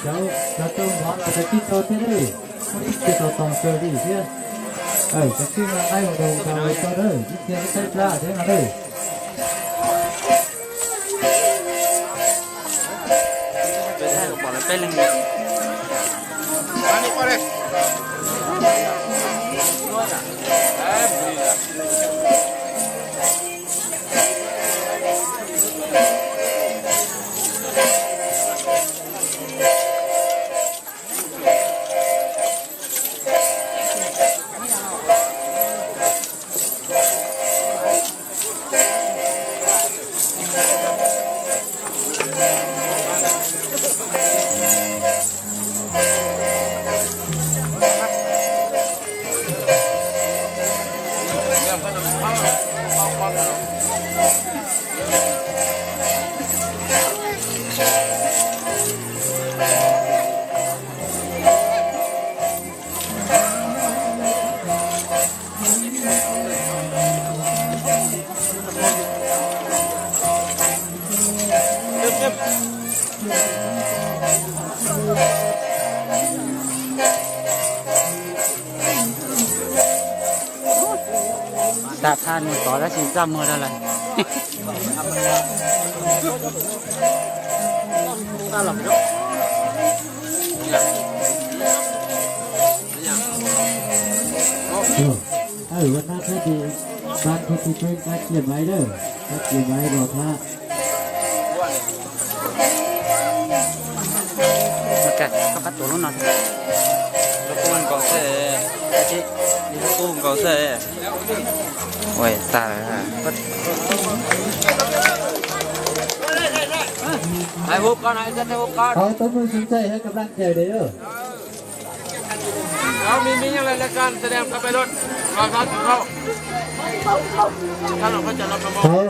Cov, cov tau hnov los cov tib tau thiab lawm, muaj ib tug tau tau raws li thiab. Cov tib no qaib hauv daus tau lawm, ib txhia ib teb plab thiab no lawm. Tag thaj nws tod tab sis txaj muag rau lawm. Ua nab thiab ces ban thiab tus peb kab cia maiv lawm, kab cia maiv los thab. Koj pab tuav lub no. Lub qub nkaus xwb, lub qub nkaus xwb. Ua tag lawm. Hais hu koj no, hu koj. Thov tub mej sub txhais hab kab laj cais de. Thov